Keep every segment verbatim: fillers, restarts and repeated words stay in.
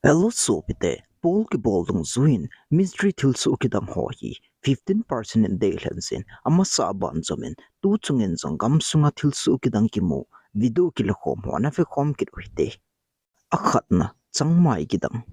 Hello sopite, pol kibol dungjuiyin mystery thilsoh kidang ho hi fifteen percent in deilhen jin, amasa a banjom in tuchung in jong gamsunga thilsoh kidang kimu video kilakhom ho ana vekhom kit u hite. Akhatna, changmai kidang.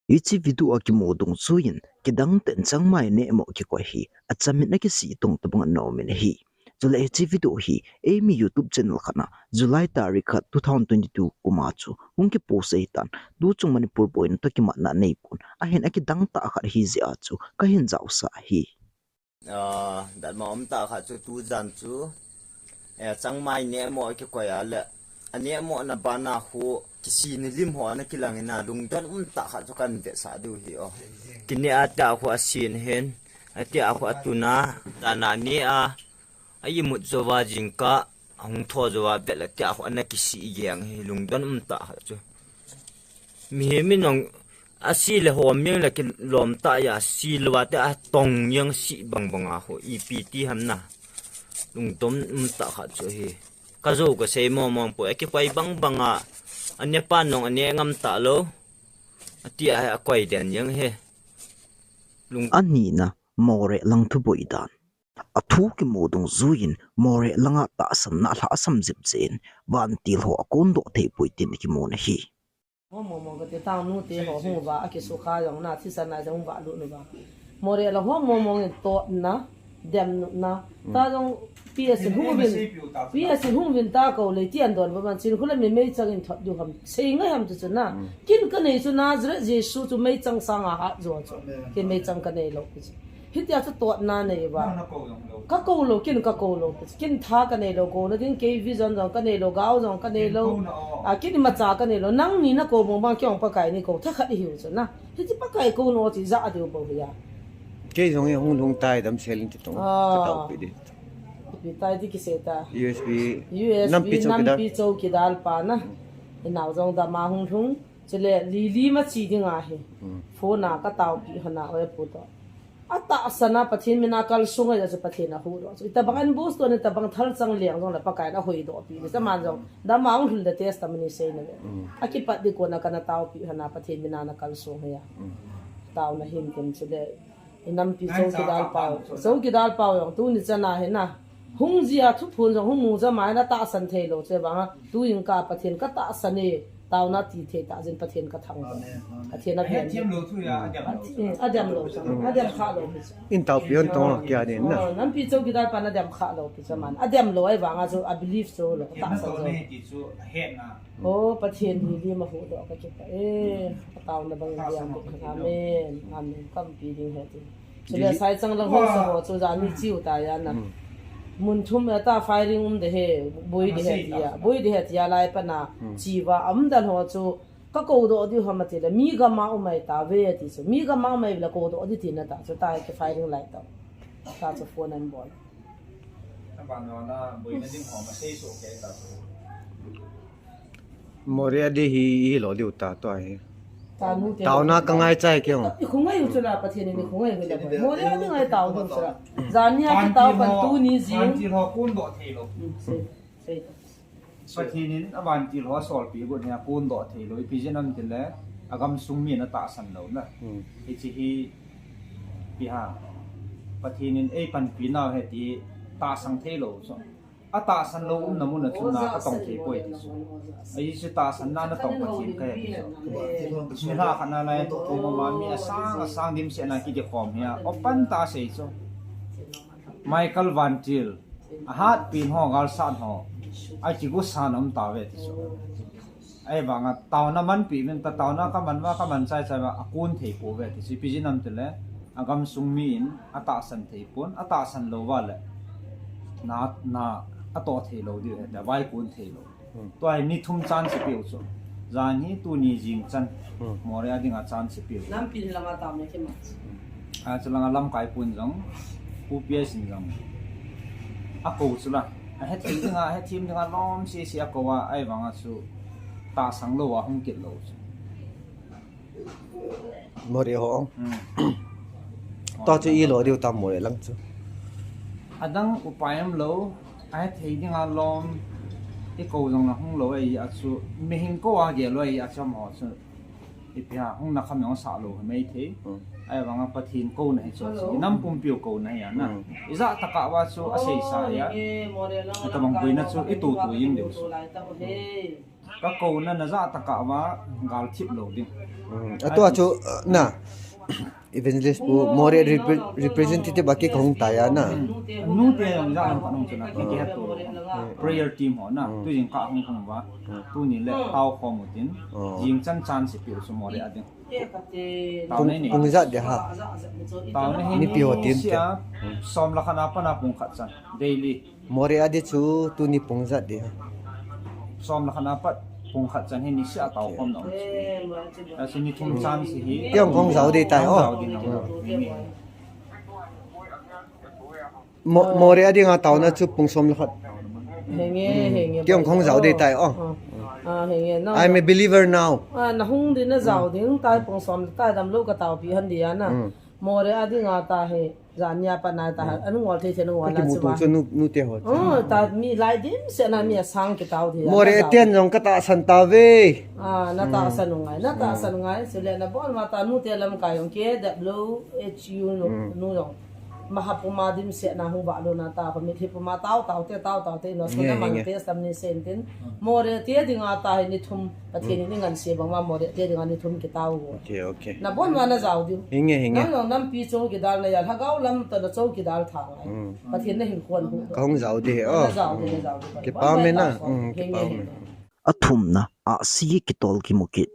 Hiche video a kimu dungjuiyin kidang tah in changmai nehmo kikoi hi achamin akisih tong tabang ana um in ahi. Chule hiche video hi eimi YouTube channel khat na July tarik khat two thousand twenty-two kum a chu hung kipost ahitan, tuchung Manipur boina toh kimatna neipon, ahin akidang tah khat ahijeh a chu kahin jaosah ahi. Ah, datmo umtah khat chu tujan chu, eh, changmai nehmo kikoi a le, anehmo na bana khu kisih ni lim ho ana kilang in a, lungdon umtah khat chu kahin vetsah diu ahi o. Kineh a tia khu asin hin, atia khu atun a, dana neh a, a imut jouva jingkah ahung thou jouva vet le tia khu ana kisih jeng hi, lungdon umtah khat chu. Mihem in jong asi le hom jeng le kilom tah a, asi louva tia tong jeng sih bang bang a khu ipi ti ham na. Lungdon umtah khat chu ahi. Kajou kasei mong mong poi, akikoi bang bang a, anepan jong aneh ngam talou. Atia hi akoi den jeng hi. Lung- Anina, Moreh lang thuboi dan. Athu kimu dungjuiyin Moreh langa tahsanna alhahsam jep jeh in vantil ho akondoh thei poi tin kimun ahi. Hom mong mong kati, tang nute ho hung uva, akisukha jong na, thisan na jong hung valut uva. Moreh la hom mong mong in totna, demna, ta jong P S in hung uvin, P S in hung uvin ta kou le ti an don uva man chin khu le mi meichang in thot diu ham, sei ngai ham chu chu na. Kin kanei chu Nazareth Jesu chu meichang sanga hat jo chu. Kin meichang kanei lou chu. Hitia chu totna nei uva. Nang na kou jong lou. Ka kou lou, kin ka kou lou. Kin tha kanei lou, kouna ding kei vision jong kanei lou, gao jong kanei lou. Kin kou na o. A, kin imacha kanei lou. Nangni nakou mong bang kei jong Pakai nei kou, thakhat ihiu chu na. Hiche Pakai kouna o chu ijat diu bou hi a. Kei jong hi hung lhung tai damsel in ti tong. Ah. Ka taopi di. Ipi tai ti kisei ta. U S B. U S B nampi chowkidar. Nampi chowkidar pa na. Inao jong dama hung lhung. Chule, Lily ma chi ding ahi. Hmm. Phone a ka taopi hon a, oi pu toh. Atahsan a Pathen mina kalsong a chu Pathen ahuhdoh. Chu itabang an boost to ni tabang thalchang leng jong le Pakai in ahuhdoh pi. Ni taman jong. Dama hung lhun da testimony sei na ve. Hmm. Akipat di kona kana taopi hon a Pathen mina na kalsong hi a. Hmm. Taona hin kin chule. I nampi chowkidar pau. Chowkidar pau jong tuni chan a hi na. Hung jia thuphon jong hung mu jama hi na tahsan thei lou che banga. Tu jingkah Pathen ka tahsan e. Taona ti thei tah jin Pathen ka thangvah. Amen, amen. Pathen a ahethem lou thu a, adem lou. Adem lou, adem kha lou. In taopi hon tong a kia din na. Oh, nampi chowkidar pa na dem kha lou pi chaman. Adem lou ahivanga chu a believe chu lou. Tahsan chu. Ti chu ahetna. O, Pathen hi lim ahuhdoh ka kipah e, ka taona bang liam bou. Amen. Amen. Ka umpi ding ahi ti. Chule Saichanglal ho sa ho chu jan ni chiu ta ya na. Hmm. Mun thum a ta firing um de ahi, boi de ahi tia. Boi de ahi tia lai pa na. Hmm. Chi uva um dan ho chu ka koudoh diu ham ati le, mi gam a um ahi tave ati chu. Mi gam a um ahi le koudoh di tina ta chu ta ki firing lai ta. Ta chu phone an bol. Aban na boina ding ho ma sei so ke ta chu. Moreh a di hi, hi lo diu ta to hi. Taona ka ngai chai keu. I khungai u chula Pathen in i khungai u le. Moreh a di ngai tao diu chula. Jania ki tao pan tuni jing. Vantil ho kondoh thei lou. Hmm, sei, sei ta. Pathen in avantil ho asolpi got hi a kondoh thei lou. Ipi jeh ham tile, agamsung mi na tahsan lou na. Hmm. Hiche hi, ipi ham. Pathen in eipanpi nau ahi ti tahsan thei lou. So, atahsan lou umna mun a chun na katong thei poi ti chu. Ahi chu tahsan na natong Pathen kahi ti chu. Ni lha khat na lai, tu mama mi asang, asang dimset na kikhom hi a. Open ta sei chu. Michael Vantil, ahatpi ho, galsat ho. Akigosa na um tave ti chu. Ahivanga taona manpi min ta taona ka man uva ka man chai chai uva akon thei pouve ti chu. Ipi jeh ham tile, agamsung mi in atahsan thei pon, atahsan lou uva le. Na, na, atoh thei lou diu ahi, avai kon thei lou. Hmm. Tua hi ni thum chance pe u chu. Jan hi tuni jing chan. Hmm. Moreh a dinga chance pe u. Nampi langa tam le kima. A chu langa lamkai pon jong. Pu P S in jong. Akou chu la. Ahethei dinga, ahethem dinga lom sese akou a, ahivanga chu tahsan lou a hung kit lou chu. Moreh ho. Hmm. Tua chu i lo diu tam Moreh lang chu. Adang upai um lou, ahethei dinga lom, i kou jong na hung lou ahi a chu, mihem kou a gel lou ahi a chu amaho chu. Ipi ham, hung na kham jong sa lou hi mai thei. Hmm. Ahivanga Pathen kouna hi chu, chu. Nam pumpi u kouna hi a na. Hmm. Ijat tah a va chu asei sa hi a. Atabang boina chu i tu tu jing diu chu. Ka kouna na jat tah a va gal thip lou ding. Hmm. Atua chu, na. Evangelist pu, Moreh repre-, representative a ki kahung tai a na. Hmm. Nu te jong jat a ka nung chu na, ki, ki het tu. Hmm. Prayer team ho na. Hmm. Tu jing ka hung hung va. Hmm. Tuni le tao khom u tin. Oh. Jing chan chan se pi u chu Moreh a ding. Pung, pung ijat dia ha. Mipi ho tin sia, som le khat na pat na pung khat chan. Daily. Moreh a di chu tuni pung ijat dia ha. Som le khat na pat pung khat chan hi ni sia tao khom na um chu. Asi ni thum chan si hi. Tiang khong jao ding tai, oh. Jao ding na um. Mo-, Moreh a dinga taona chu pung som le khat. Henge, henge. Tiang khong jao ding tai, oh. Ah, henge. Now, I'm a believer now. Ah, na hung ding na jao ding tai, pung som tai, damlou ka taopi han dia na. Hmm. Moreh a dinga ta hi, jan nia pat na ta ha. Hmm. Anu ngol thei thei na ngol. Ka kimu tu chu nu, nu te ho. Oh, ta mi lai dimset na mi asang kitao dia. Moreh a ten jong ka tahsan tave. Ah, na tahsan u ngai, na tahsan u ngai. Chule na bol ma ta nu te lamkai jong ke dep lou H U nu, nu jong. Maha puma dimset na hung vah lou na ta, ka mitlhi puma tao tao te, tao tao te, no, nge, suna mang nge. Te, sam ni sen tin. Moreh te dinga ta hi ni thum, Pathen ni ngan se bang ma Moreh te dinga ni thum kitao u. Okay, okay. Na bon ma na jao diu. Hinge, hinge. Nang jong nampi chou kidal na ya, lhagao lam to na chou kidal tha ngai. Hmm. Pathen na hin khon hu. Ka hung jao ding, oh. Na jao ding, na jao ding. Kipah me na. Hinge, hinge. Hmm, kipah me. Athumna, ahsi kitol kimu kit.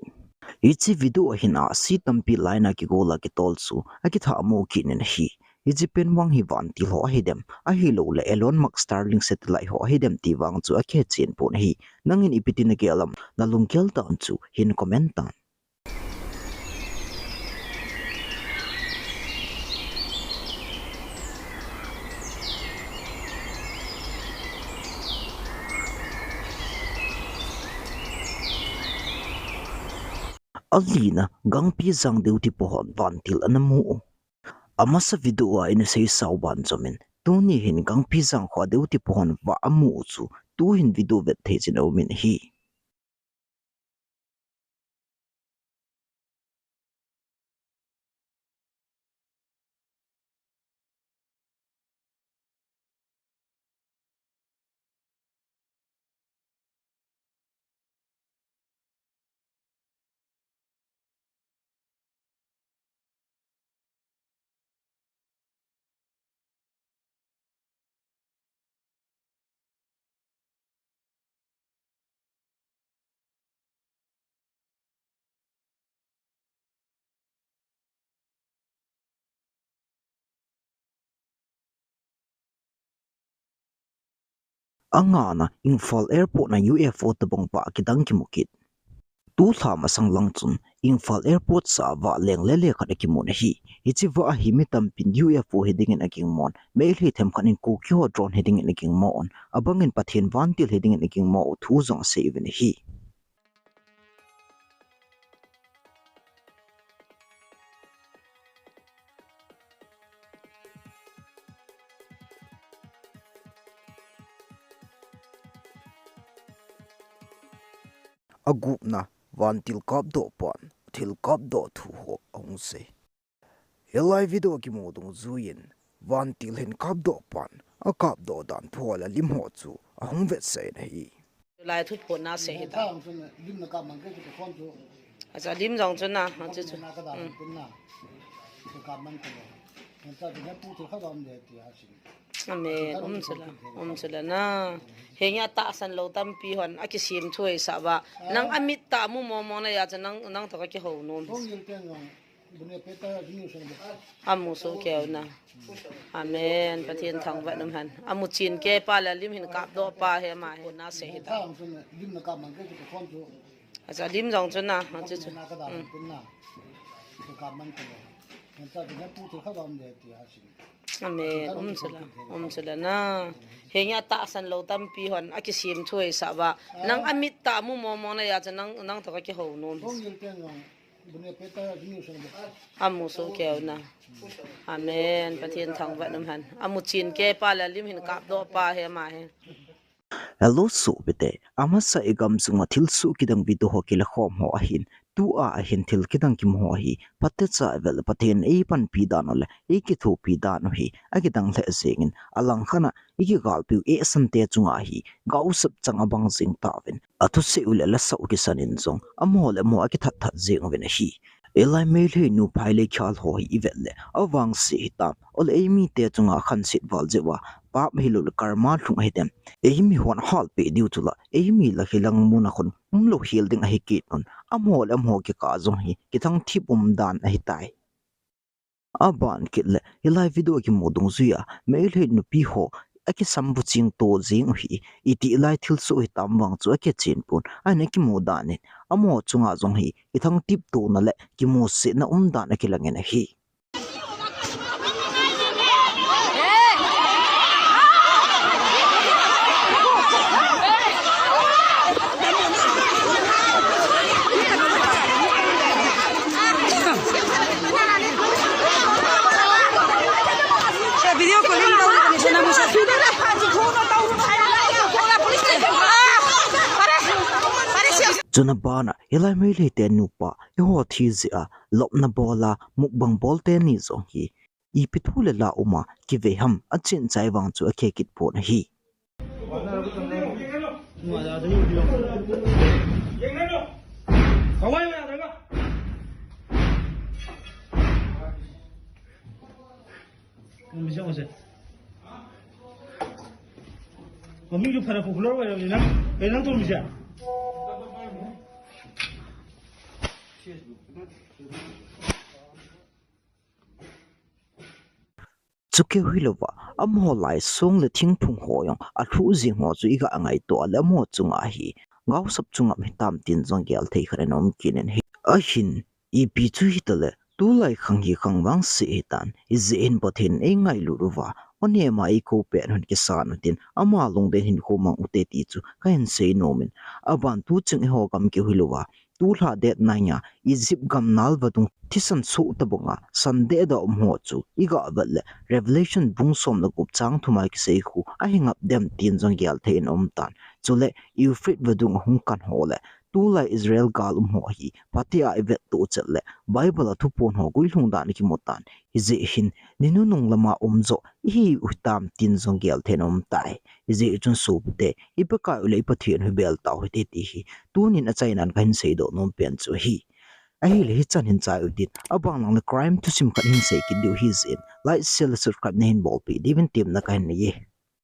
Hiche video a hin ahsi tampi line a kigol a kitol chu akithah mu kit in ahi. Hiche pen vang hi vantil ho ahidem, ahilouleh Elon Musk Starlink satellite ho ahidem ti vang chu akihe chen pon ahi. Nangin ipi tin nagel am, nalunggel dan chu hin comment tan. Alina, Gangpijang duty po hon vantil ana mu u. Amasa video a ina seisau ban chomin, tuni hin Gangpijang kho duty po hon va amu u chu, tuhin video vet thei chin aumin ahi. Angana, Imphal Airport na U F O tabang va kidang kimu kit. Tulha masang lang chun, Imphal Airport sa va leng lele khat akimun ahi. Hiche va a hi mi tampin U F O hidingin agingmon, Meitei themkhat in Kuki ho drone hidingin agingmon, abangin Pathen vantil hidingin agingmo u thu jong asei uvin ahi. Agupna, vantil kapdoh pan, thil kapdoh thu ho ahung sei. Hilai video kimu dungjuiyin, vantil hin kapdoh pan, akapdoh dan phola lim ho chu ahung vetsah in ahi. Lai thu phona sei hita. Acha lim jong chu na, achu chu. Amen. Um chula, um chula na. Henge atahsan lou tampi hon akisem thu ahi sah va. Nang amit tah a mu mong mong na ya chu nang, nang toh kakihou nom. Amu soh keu na. Amen. Pathen thangvah in um hen. Amu chen kei pa le lim hin kapdoh pa hi ama hi. Na sei hita. Acha lim jong chu na, achu chu. Um. Amen. Um chula, um chula na. Henge atahsan lou tampi hon akisem thu ahi sah va. Nang amit tah a mu mong mong na ya chu nang, nang toh kakihou nom. Amu soh keu na. Amen. Pathen thangvah in um hen. Amu chen kei pa le lim hin kapdoh pa hi ama hi. Hello sopite, amasa igam sunga thilsoh kidang video ho kilakhom ho ahin, Tua ahin thil kidang kimu ho hi, phatecha ivet le Pathen in eipanpi dan u le eikithopi dan u hi akidang lheh jengin, alangkhat a ikigalpiu eisang te chunga hi gaosap chang abang jeng tauvin, athusei u le lasah u kisan in jong amaho le amaho akithat that jeng uvin ahi. Hilai Meitei nu phailei khel ho hi ivet le avangse hitam, ole eimite chunga khanset val jeh uva pap hilou le karma lhung ahidem, eimi hon ahalpeh diu chu la, eimi la hilang muna khun umlou hel ding ahi kit un, amaho le amaho kikah jong hi kithang thip umdan ahitai. Aban kit le hilai video kimu dungjuia Meitei nupi ho akisambuching to jeng u hi, itih lai thilsoh hitam vang chu akichen pon, ahin akimu dan in amaho chunga jong hi kithang thip tona le kimusetna umdan akilangin ahi. Chuna bana hilai Meitei te nupa eiho thi jeh a lopna bol a mukbang bol teni jong hi ipi thu le la uma kivei ham achin chai vang chu akhe kit pon ahi. ꯃꯃꯤꯡꯁꯨ ꯐꯅ ꯄꯣꯄꯨꯂꯔ ꯑꯣꯏꯔꯕꯅꯤꯅ ꯀꯩꯅꯣ ꯅꯪ ꯇꯧꯔꯝꯃꯤꯁꯦ? Chukeu hilouva, amaho lai song le thingphung ho jong alhuh jing ho chu iga ngaito a le amaho chunga hi gaosap chu ngam hitam tin jong gel thei khat in aum kit in ahi. Ahin, ipi chu hitale, tulai khang hi khang vangse hitan, hijeh hin Pathen in eingailut uva, o nema eikou pet un kisan utin, ama lungdei hinkho mang ute ti chu kahin sei nomin, aban tuchung eiho gam keu hilouva, tulha date nine a Egypt gam nal vadung thisan soh tabanga Sunday da um ho chu iga vet le Revelation bung som le gup chang thum a kisei khu ahi ngap dem tin jong gel thei in aum tan. Chule Euphrates vadung ahung kan ho le tulai Israel gal um ho hi phatea ivet to chet le Bible a thuphon ho guilhung dan ikimu tan. Hijeh hin ni nunung lama um jo ihiu hitam tin jong gel thei in aum tai. Hijeh chun sopite, iPakai u le iPathen u hi bel tau hite ti hi tunin achainan kahin seidoh nom pen chu ahi. Ahile hichan hin chai utin, abang lang le crime thusim khat hin sei kit diu hijeh in, like, share le subscribe nahin bolpeh diuvin temna kahin nei e.